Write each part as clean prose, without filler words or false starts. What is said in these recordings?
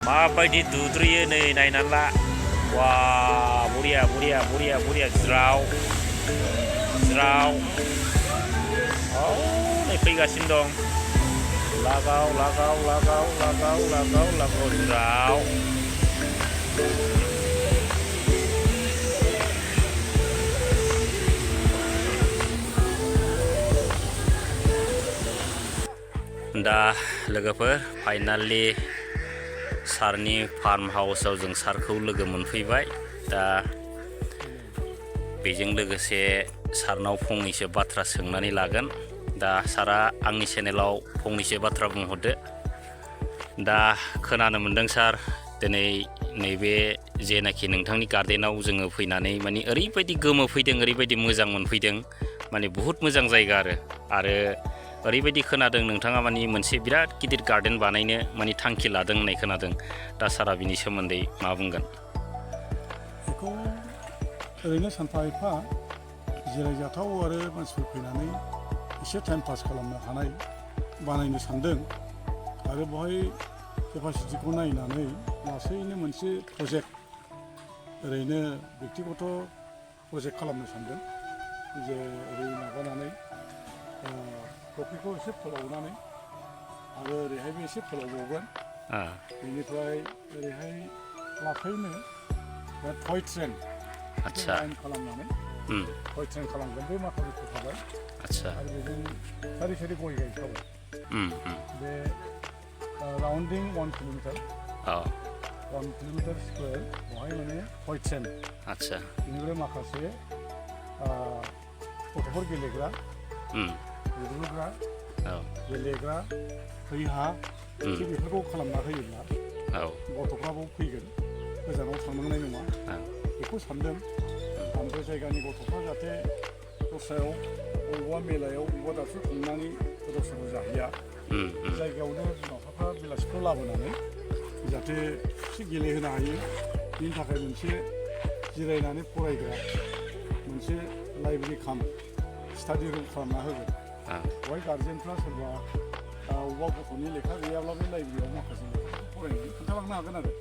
माबायदि दुद्रुयो नै नायनानै ला वा बरिया बरिया बरिया बरिया ज्राव ज्राव औ नै फैगासिनो दं लागाव लागाव लागाव लागाव लागाव लागाव ज्राव दा लोगोफोर फाइनालि सारनि फार्म हाउसाव जों सारखौ लोगो मोनफैबाय दा बेजों लोगोसे सारनाव फंनैसो बाथ्रा सोंनानै लागोन दा सारा आंनि चेनेलाव फंनैसो बाथ्रा बुंहरदो दा खोनानो मोनदों सार दिनै नैबे जेनाखि नोंथांनि गार्डेनाव जोङो फैनानै माने ओरैबायदि गोमोफैदों ओरैबायदि मोजां मोनफैदों माने बहुत मोजां जायगा आरो ओरैबायदि खोनादों नोंथाङा माने मोनसे बिराद गिदिर गार्डेन बानायनो माने थांखि लादों होननाय खोनादों दा सारा बिनि सोमोन्दै मा बुंगोन बेखौ ओरैनो सानफा एफा जिरायजाथाव आरो मानसिफोर फैनानै एसे टाइम पास खालामनो हानाय बानायनो सानदों आरो बेवहाय केपासिटिखौ नायनानै लासैनो मोनसे प्रजेक्ट ओरैनो बेक्तिगत प्रजेक्ट खालामनो सानदों जे ओरै माबानानै कफिखौ एसे फोलावनानै आरो ओरैहायबो एसे फोलावबावगोन बेनिफ्राय ओरैहाय लासैनो टय ट्रेन लाइन खालामनानै टय ट्रेन खालामगोन बे माखासे थाबाय आरो बेजों सारि सारि गय गायखाबाय बे राउन्डिं 1 किल'मिटार 1 किल'मिटार स्कुवेर बेवहाय माने टय ट्रेन बेनिफ्राय माखासे गथ'फोर गेलेग्रा दुगैग्रा गेलेग्रा दैहा बेफोरखौ खालामना होयोब्ला गथ'फ्राबो फैगोन गोजानाव थांनांनाय नङा बेखौ सानदों ओमफ्राय जायगानि गथ'फ्रा जाहाथे दस्रायाव बबेबा मेलायाव बबेबा दाबसे थांनानै गोदाव सोराव जाहैया जायगायावनो बिमा बिफाफ्रा बेलासिफ्राव लाबोनानै जाहाथे एसे गेलेहोनो हायो बिनि थाखाय मोनसे जिरायनानै फरायग्रा मोनसे लाइब्रेरि काम स्टाडि रुम खालामना होगोन बेवहाय गार्जेनफ्रा सोरबा अबेबा गथ'नि लेखा गैयाब्ला बे लाइब्रेरियाव माखासे लेखाखौ फरायनानै खोन्थालांनो हागोन आरो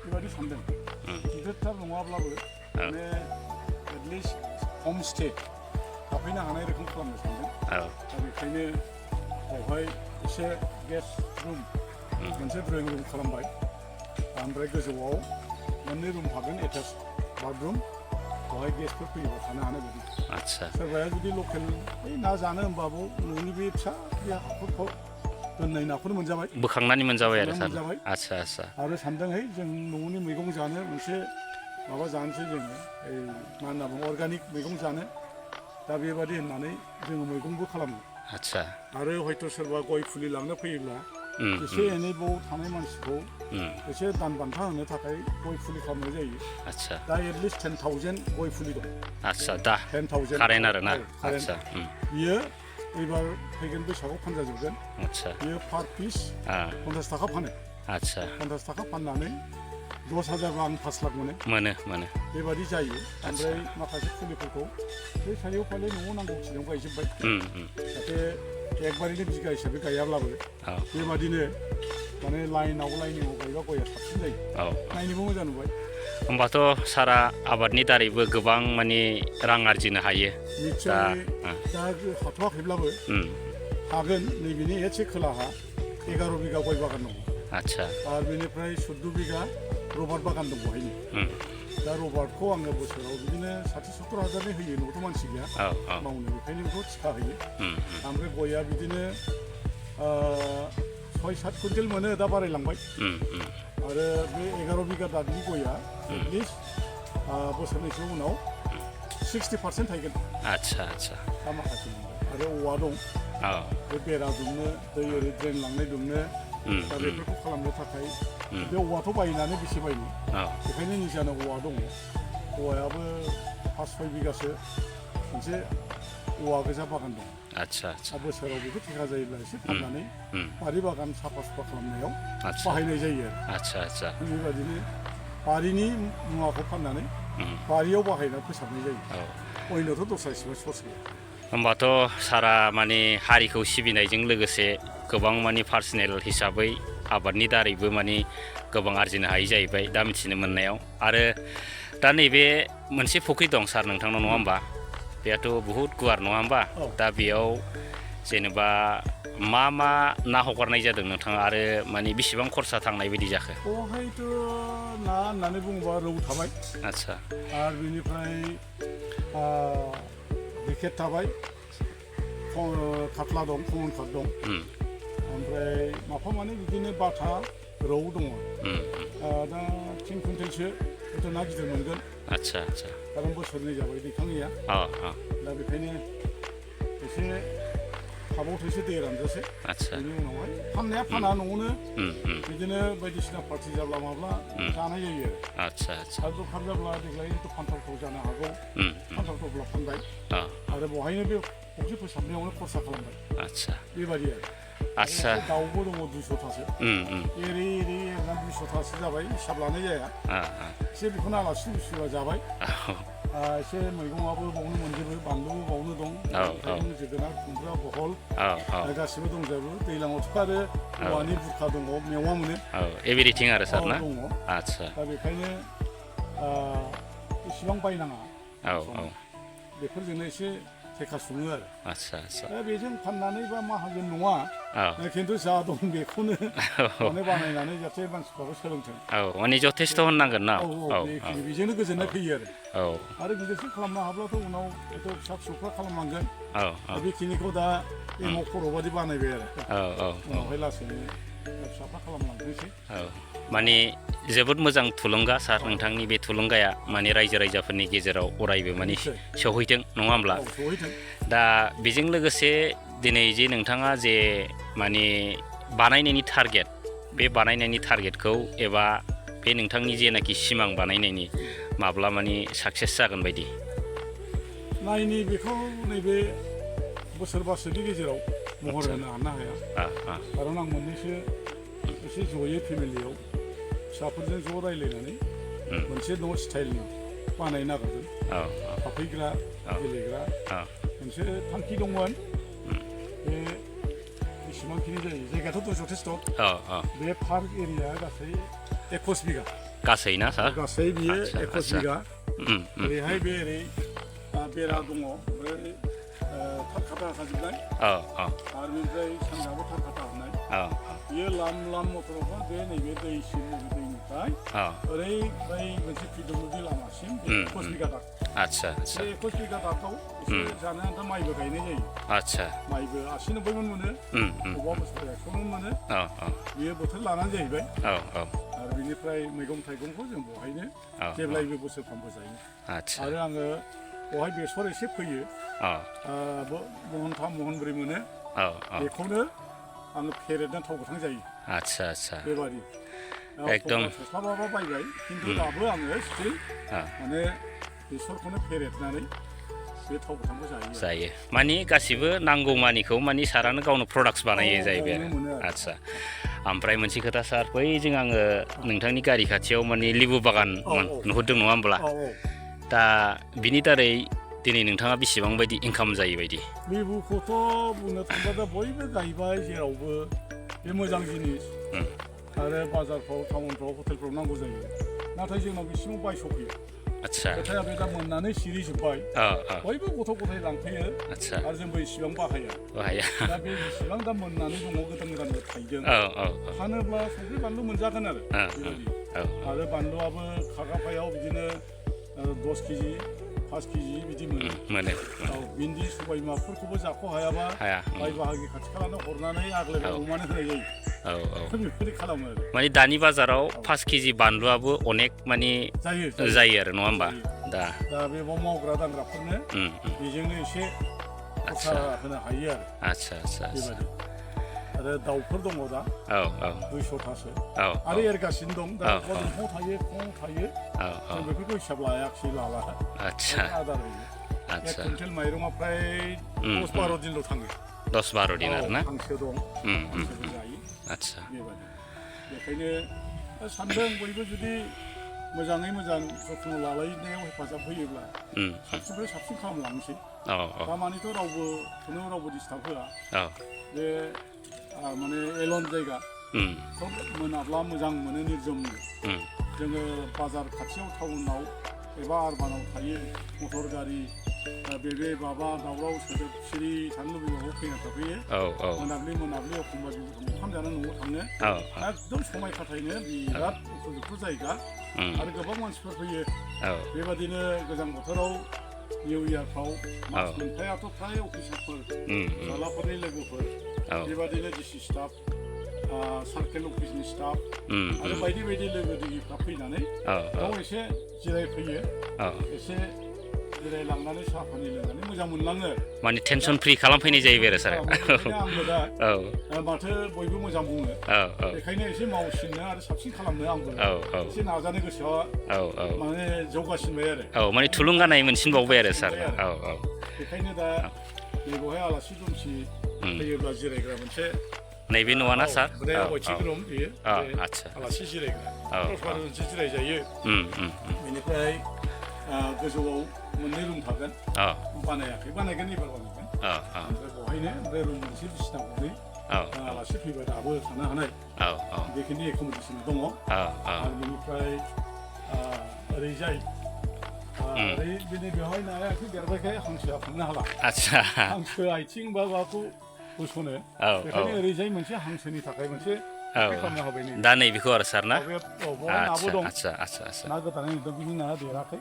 बेबायदि सानदों गिदिरथार नङाब्लाबो माने एटलिस्ट हम स्टे थाफैनो हानाय रोखोम खालामनो सानदों दा बेखायनो बेवहाय एसे गेस्ट रुम मोनसे ड्रयिं रुम खालामबाय ओमफ्राय गोजौआव मोननै रुम थागोन एटाच बाथरुम बेवहाय गेस्टफोर फैयोबा थानो हानाय बायदि सोरबाया जुदि लकेल ना जानो होनबाबो न'नि बे फिसा बे हाखरफ्राव दोननाय नाखौनो मोनजाबाय बोखांनानै मोनजाबाय आरो सानदोंहाय जों न'नि मैगं जानो मोनसे माबा जानोसै जोङो मा होनना बुङो अर्गानिक मैगं जानो दा बेबादि होननानै जोङो मैगंबो खालामो आरो हयथ' सोरबा गय फुलि लांनो फैयोब्ला एसे एनै बाव थानाय मानसिखौ एसे दान बान्था होनो थाखाय गय फुलि खालामनाय जायो दा एटलिस्ट 10,000 गय फुलि दं 10,000 कारेन्ट आरो ना बियो एबार फैगोन बैसागआव फानजाजोबगोन बियो पार पिस 50 थाखा फानो 50 थाखा फाननानै 10,000 आं 5 लाख मोनो बेबादि जायो ओमफ्राय माखासे फुलिफोरखौ बे सारियाव फाले न'आव नांगौखिनियाव गायजोब्बाय जाहाथे एकबारैनो बिगा हिसाबै गायाब्लाबो बेबादिनो माने लाइनाव गायबा गया साबसिन जायो नायनोबो मोजां नुबाय होमबाथ' सारा आबादनि दारैबो गोबां माने रां आरजिनो हायो निश्चय दा हाथ'वाखैब्लाबो हागोन नैबेनि एसे खोलाहा 11 बिगा गय बागान दङ आरो बेनिफ्राय 14 बिगा रबार बागान दं बेवहायनो दा रबारखौ आङो बोसोराव बिदिनो 60-70 हाजारनि होयो न'आवथ' मानसि गैया मावनो बेखायनो बेखौ थिखा होयो ओमफ्राय गया बिदिनो 6-7 कुइन्टेल मोनो दा बारायलांबाय आरो बे 11 बिगा दादनि गया एटलिस्ट बोसोरनैसो उनाव 60% थायगोन दा माखासे आरो औवा दं बे बेरा दुमनो दै ओरै ड्रेन लांनाय दुमनो दा बेफोरखौ खालामनो थाखाय बे औवाथ' बायनानै बेसे बायनो बेखायनो निजानो औवा दङ औवायाबो 5-6 बिगासो मोनसे औवा गोजा बागान दं बोसोराव बेखौ थिखा जायोब्ला एसे फाननानै बारि बागान साफा सुफा खालामनायाव बाहायनाय जायो आरो बेबायदिनो बारिनि मुवाखौ फाननानै बारियाव बाहायना फोसाबनाय जायो अयनोथ' दस्रा एसेबां सर्स गैया होमबाथ' सारा माने हारिखौ सिबिनायजों लोगोसे गोबां माने पार्सनेल हिसाबै आबादनि दारैबो माने गोबां आरजिनो हायै जाहैबाय दा मिथिनो मोननायाव आरो दा नैबे मोनसे फुख्रि दं सार नोंथांनाव नङा होमबा बेयाथ' बहुद गुवार नङा होमबा दा बेयाव जेनेबा मा ना हगारनाय जादों नोंथाङा आरो माने बेसेबां खरसा थांनाय बायदि जाखो बेवहायथ' ना होननानै बुङोबा रौ थाबाय आदसा आरो बेनिफ्राय ब्रिकेट थाबाय कातला दं कमन काट दं ओमफ्राय माफा माने बिदिनो बाथा रौ दङ दा 3 कुइन्टेलसो हयथ' ना गिदिर मोनगोन आदसा आदसा खारन बोसोरनै जाबाय दैखाङैया दा बेखायनो एसे थाबावथोंसो दै रानजासे बेनि उनावहाय फाननाया फाना न'आवनो बिदिनो बायदिसिना पार्टि जाब्ला माब्ला जानाय जायो आदसा आदसा आरो दरखार जाब्ला देग्लाय हयथ' फान्थावथाव जानो हागौ फान्थावथावब्ला फानबाय आरो बेवहायनो बे फुख्रि फोसाबनायावनो खरसा खालामबाय आदसा बेबायदि आरो आदसा दाउबो दङ 200थासो एरै एरना 200थासो जाबाय हिसाब लानाय जाया एसे बेखौनो आलासि बुस्थुआ जाबाय एसे मैगङाबो बावनो मोनजोबो बानलुबो बावनो दं जोगोनार खुमब्रा बहल गासिबो दंजोबो दैज्लाङावथ' आरो औवानि बुरखा दङ मेवा मोनो एभरिथिं आरो सार ना दङ आदसा दा बेखायनो इसिबां बायनाङा बेफोरजोंनो एसे थेखा सङो आरो आदसा आदसा दा बेजों फाननानै बा माहाजोन नङा खिन्थु जा दं बेखौनो माने बानायनानै जाहाथे मानसिफ्राबो सोलोंथों माने जथेस्थ' होननांगोन ना बेजोंनो गोजोननाय फैयो आरो गिदिरसिन खालामनो हाब्लाथ' उनाव एथ' फिसा फिसौफ्रा खालामलांगोन बेखिनिखौ दा एमाव खर' बादि बानायबाय आरो उनावहाय लासैनो फिसाफ्रा खालामलांथोंसै माने जोबोद मोजां थुलुंगा सार नोंथांनि बे थुलुंगाया माने रायजो राजाफोरनि गेजेराव अरायबो माने सौहैथों नङा होमब्ला दा बेजों लोगोसे दिनै जे नोंथाङा जे माने बानायनायनि टारगेट बे बानायनायनि टारगेटखौ एबा बे नोंथांनि जेनाखि सिमां बानायनायनि माब्ला माने साक्सेस जागोन बायदि नायनि बेखौ नैबे बोसोरबासोनि गेजेराव महर होनो हाया खारन आं मोननैसो एसे जयै फेमिलियाव फिसाफोरजों ज' रायज्लायनानै मोनसे न' स्टाइलनि बानायनो नागिरदों थाफैग्रा गेलेग्रा मोनसे थांखि दंमोन बे बेसेबांखिनि जायो जायगायाथ' जथेस्थ' बे पार्क एरिया गासै 21 बिगा गासै ना सार गासै बियो 21 बिगा ओरैहाय बे ओरै बेरा दङ ओमफ्राय थार खाथा होखाजोबनाय आरो बेनिफ्राय सानजाबो थार खाथा होनाय बियो लाम मटरावबा बे नैबे दैसिम नैबे दैनिफ्राय ओरै बै मोनसे पिडब्लिउडि लामासिम 21 बिगा दाग आदसा आदसा बे 21 बिगा दागाव एसे जानो आन्था माइबो गायनाय जायो आदसा माइबो 80-90 मन मोनो बबेबा बोसोराव 100 मन मोनो बियो बोथोर लानानै जाहैबाय आरो बेनिफ्राय मैगं थाइगंखौ जों बेवहायनो जेब्लायबो बोसोरफ्रामबो जायो आरो आङो बेवहाय बेसर एसे फोयो महनथाम महनब्रै मोनो बेखौनो आङो फेरेदना थाव गोथां जायो आदसा आदसा बेबादि एकदम थोस्लाबाबा बायबाय खिन्थु दाबो आङो स्टिल माने बेसरखौनो फेरेदनानै बे थाव गोथांखौ जायो माने गासिबो नांगौमानिखौ माने सारानो गावनो प्रडाक्ट्स बानायो जाहैबाय आरो आदसा ओमफ्राय मोनसे खोथा सार बैजों आङो नोंथांनि गारि खाथियाव माने लेबु बागान नुहुरदों नङा होमब्ला दा बिनि दारै दिनै नोंथाङा बेसेबां बायदि इनकाम जायो बायदि लेबुखौथ' बुंनो थाङोबा दा बयबो गायबाय जेरावबो बे मोजां जिनिस आरो बाजारफ्राव टाउनफ्राव हटेलफ्राव नांगौ जायो नाथाय जोंनाव बिसिमाव बायस'फैयो आदसा खोथाया बे दा मोननानै सिरिजोब्बाय बयबो गथ' गथाय लांफैयो आरो जोंबो इसिबां बाहाया दा बे जेसेबां दा मोननानै दङ गोदान गोदानबो थायदों फानोब्ला संख्रि बानलु मोनजागोन आरो बेबायदि आरो बानलुआबो खागाफायाव बिदिनो 10 केजि 5 केजि बिदि मोनो भिन्दि सबायबिमाफोरखौबो जाख' हायाबा बाय बाहागि खाथि खालानो हरनानै आग्लायबाय अमानो होनाय जायो बेफोरबायदि खालामो आरो माने दानि बाजाराव 5 केजि बानलुआबो अनेक माने जायो आरो नङा होमबा दा बेयाव मावग्रा दांग्राफोरनो बेजोंनो एसे खरसा होनो हायो आरो आदसा बेबायदि आरो दाउफोर दङ दा 200थासो आरो एरगासिनो दं दा दंफाङाव थायो फुङाव थायो जों बेफोरखौ हिसाब लाला आदार होयो 1 कुइन्टेल माइरङा फ्राय 10-12 दिनल' थाङो 10-12 दिन आरो ना हांसो दं हांसोबो जायो आदसा बेबायदि बेखायनो सानदों बयबो जुदि मोजाङै मोजां जथ्न' लालायनायाव हेफाजाब होयोब्ला साबसिननिफ्राय साबसिन खालामलांनोसै दामानिथ' रावबो डिस्टार्ब होआ बे माने एलन जायगा खोब मोनाब्ला मोजां मोनो निजोमनो जोङो बाजार खाथियाव टाउनाव एबा आरबानाव थायो मटर गारि बेबे माबा दावराव सोदोब सिरि थानो लुबैबाबो फैना थाफैयो मोनाब्लि एखमबा ओंखाम जानो न'आव थाङो एकदम समाय खाथायनो बिराद उपयुक्त जायगा आरो गोबां मानसिफोर फैयो बेबादिनो गोजां बोथोराव निउ इयारफ्राव मास मोनफायाथ' फ्राय अफिसारफोर फिसालाफोरनि लोगोफोर बेबादिनो डिसि स्टाफ सार्केल अफिसनि स्टाफ आरो बायदि बायदि लोगो दिगिफ्रा फैनानै बेयाव एसे जिरायफैयो एसे जिरायलांनानै साहा पानि लोंनानै मोजां मोनलाङो माने टेनसन फ्रि खालामफैनाय जाहैबाय आरो सार आंबो दा माथो बयबो मोजां बुङो बेखायनो एसे मावसिननो आरो साबसिन खालामनो आंबो एसे नाजानो गोसोआ माने जौगासिनबाय आरो माने थुलुंगानाय मोनसिनबावबाय आरो सार बेखायनो दा नैबेवहाय आलासि दुमसि फैयोब्ला जिरायग्रा मोनसे नैबे नङाना सार वैटिं रुम बेयो आलासि जिरायग्रा मोनसे जिरायजायो बेनिफ्राय गोजौआव मोननै रुम थागोन बानायाखै बानायगोन एबार बानायगोन ओमफ्राय बेवहायनो ओमफ्राय रुम मोनसे बिसिना गंनै आलासि फैबा दाबो थानो हानाय बेखिनि एकमडेसन दङ आरो बेनिफ्राय ओरैजाय बेवहाय नाया एसे देरबायखाय हांसोआ थांनो हाला हांसो आथिं बा माबाखौ होसनो बेखायनो ओरैजाय मोनसे हांसोनि थाखाय मोनसे दा नैबेखौ आरो सार ना नाबो दं ना गोदानै नुदों बिनि नाया देराखै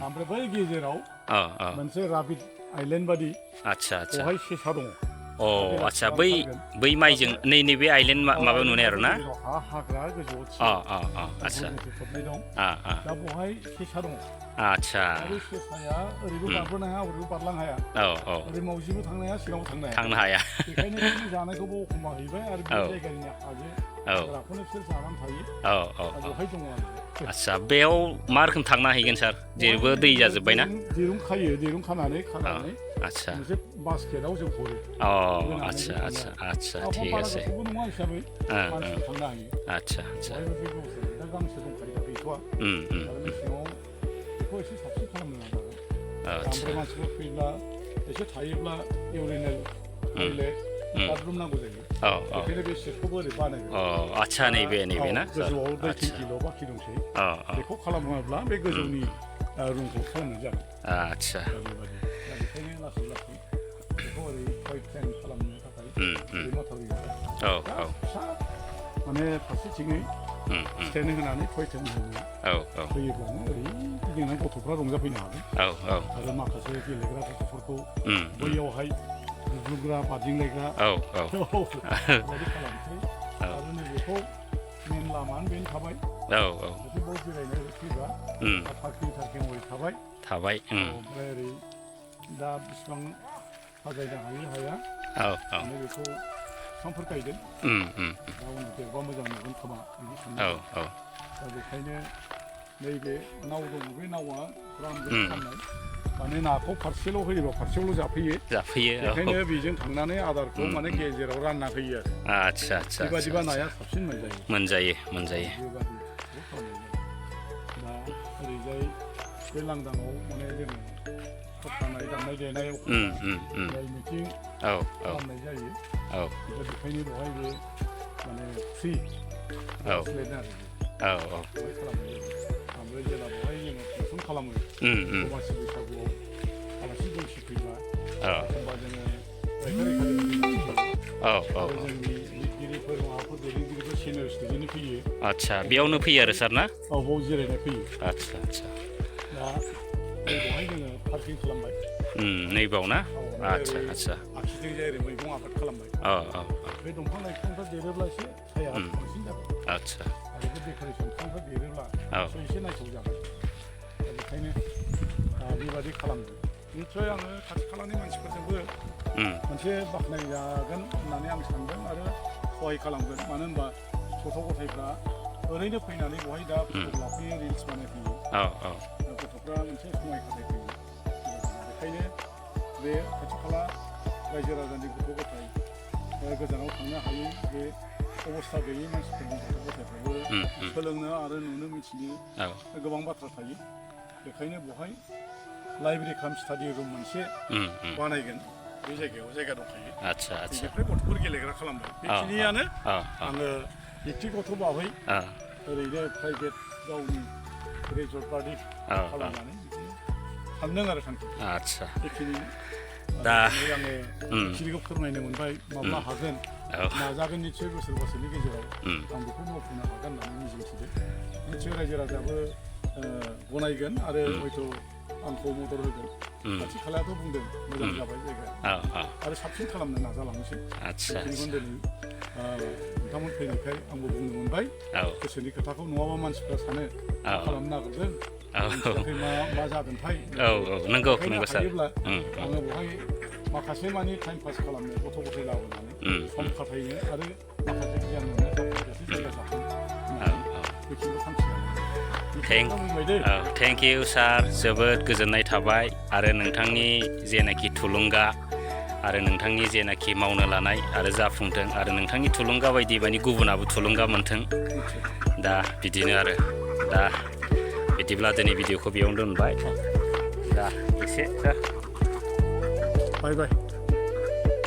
ओमफ्राय बै गेजेराव मोनसे राबिट आइलेण्ड बादि बेवहाय सेसा दङ आच्छा बै माइजों नैबे आइलेण्ड माबा नुनाय आरो ना हाग्रा गोजौआव आच्छा दा बेवहाय सेसा दङ आच्छा आरो सेसाया ओरैबो बारबोनो हाया ओरैबो बारलांनो हाया ओरै मावजिबो थांनो हाया सिगाङाव थांनो हाया बेखायनो बिनि जानायखौबो एखमबा हैबाय आरो बे जायगानि हाजोफोरखौनो बिसोर जानानै थायो बेवहाय दङ आरो आच्छा बेयाव मा रोखोम थांना हैगोन सार जेरैबो दै जाजोब्बाय ना दिरुं खायो दिरुं खानानै आच्छा मोनसे बास्केटाव जों हरो आच्छा ठीक আছে नङा हिसाबै मानसि थांनो हायो आच्छा दा गांसो दंखायो गैथ'वा आरो मेसेङाव बेखौ एसे साबसिन खालामनो नाजागोन ओमफ्राय मानसिफोर फैब्ला एसे थायोब्ला इउरिनेल टयलेट बाथरुम नांगौ जायो बेखायनो बे सिटखौबो ओरै बानायगोन आच्छा नैबे ना गोजौआव दै टेंकिल' बाखि दंसै बेखौ खालामोब्ला बे गोजौनि रुमखौ खालामनाय जागोन आच्छा बेबायदि दा बेखायनो लासै लासै बेखौ ओरै टय ट्रेन खालामनो थाखाय माथावरि फिसा माने फारसेथिङै स्टेन्ड होनानै टय ट्रेन होयोब्लानो ओरै गिदिंनानै गथ'फ्रा रंजाफैनो हागोन आरो माखासे गेलेग्रा गथ'फोरखौ बैयावहाय दुगैग्रा बादिंलायग्रा बेबायदि खालामसै आरो नैबेखौ मेन लामानो बेनो थाबाय जुदि बाव जिरायनो फैबा पार्किं ओरै थाबाय ओमफ्राय ओरै दा बिसिबां साजायनो हाया माने बेखौ बिफांफोर गायगोन दा उनाव देरबा मोजां नुगोन खोमा बिदि सानदों दा बेखायनो नैबे नाव दङ बे नावा रानजों खालामनाय माने नाखौ फारसेल' होयोबा फारसेयावल' जाफैयो बेखायनो बेजों थांनानै आदारखौ माने गेजेराव रानना होयो आरो आच्छा बेबादिबा नाया साबसिन मोनजायो बेबादि दा ओरैजाय बे लांदाङाव माने जोङो खबथानाय दामनाय देनाय मिटिं खालामनाय जायो बेखायनो बेवहाय बे माने फ्रि आरो खालामनाय ओमफ्राय जेला बेवहाय जोङो फांसन खालामो दमासि बैसागुआव आलासि दुमसि फैबा एखमबा जोङो जोंनि लिरगिरिफोर माबाफोर दैदेनगिरिफोर सिनियर स्टेजनि फैयो आच्छा बेयावनो फैयो आरो सार ना बाव जिरायनाय फैयो आच्छा दा बेवहाय जोङो पार्किं खालामबाय नैबाव ना आच्छा आखिथिंजाय ओरै मैगं आबाद खालामबाय बे दंफां लाइफांफ्रा देरोब्ला एसे साया बांसिन जाबाय आच्छा आरो बे डेक'रेसन बिफांफ्रा देरोब्ला एसे नायथाव जाबाय दा बेखायनो बेबादि खालामदों निस्सय आङो खाथि खालानि मानसिफोरजोंबो मोनसे बाख्नायजागोन होननानै आं सानदों आरो सहाय खालामगोन मानो होनबा गथ' गथायफ्रा ओरैनो फैनानै बेवहाय दा फट' लाफैयो रिल्स बानायफैयो गथ'फ्रा मोनसे समाय खाथायफैयो बेखायनो बे खाथि खाला रायजो राजानि गथ' गथाय गोजानाव थांनो हायै बे अबस्था गैयै मानसिफोरनि गथ' गथायफ्राबो सोलोंनो आरो नुनो मिथिनो गोबां बाथ्रा थायो बेखायनो बेवहाय लाइब्रेरि काम स्टाडि रुम मोनसे बानायगोन बे जायगायाव जायगा दंखायो आदसा आदसा बेनिफ्राय गथ'फोर गेलेग्रा खालामबाय बेखिनियानो आङो बेक्तिगत भाबै ओरैनो प्राइभेट गावनि रिजर्ट बादि खालामनानै सानदों आरो थांखि आदसा बेखिनि दा आङो बेखिनिखौ फोरमायनो मोनबाय माब्ला हागोन नाजागोन निस्सय बोसोरबासोनि गेजेराव आं बेखौ मावफुंनो हागोन होननानै मिजिंथिदों निस्सय रायजो राजायाबो गनायगोन आरो हयथ' आंखौ मदद होगोन खाथि खालायाथ' बुंदों मोजां जाबाय जायगाया आरो साबसिन खालामनो नाजालांनोसै बेखिनिखौनो दिनै नोंथांमोन फैनायखाय आंबो बुंनो मोनबाय गोसोनि खोथाखौ नङाबा मानसिफ्रा सानो खालामनो नागिरदों मा जागोनथाय नंगौ हायोब्ला आङो बेवहाय माखासे मानि टाइम पास खालामनो गथ' गथाय लाबोनानै सम खाथायनो आरो माखासे गियान मोननो थाखाय जायगा जागोन बेखिनिखौ थांखि थेंक इउ सार जोबोद गोजोननाय थाबाय आरो नोंथांनि जेनाखि थुलुंगा आरो नोंथांनि जेनाखि मावनो लानाय आरो जाफुंथों आरो नोंथांनि थुलुंगा बायदि माने गुबुनाबो थुलुंगा मोन्थों दा बिदिनो आरो दा बिदिब्ला दिनै भिडिअखौ बेयावनो दोनबाय दा एसे बाय बाय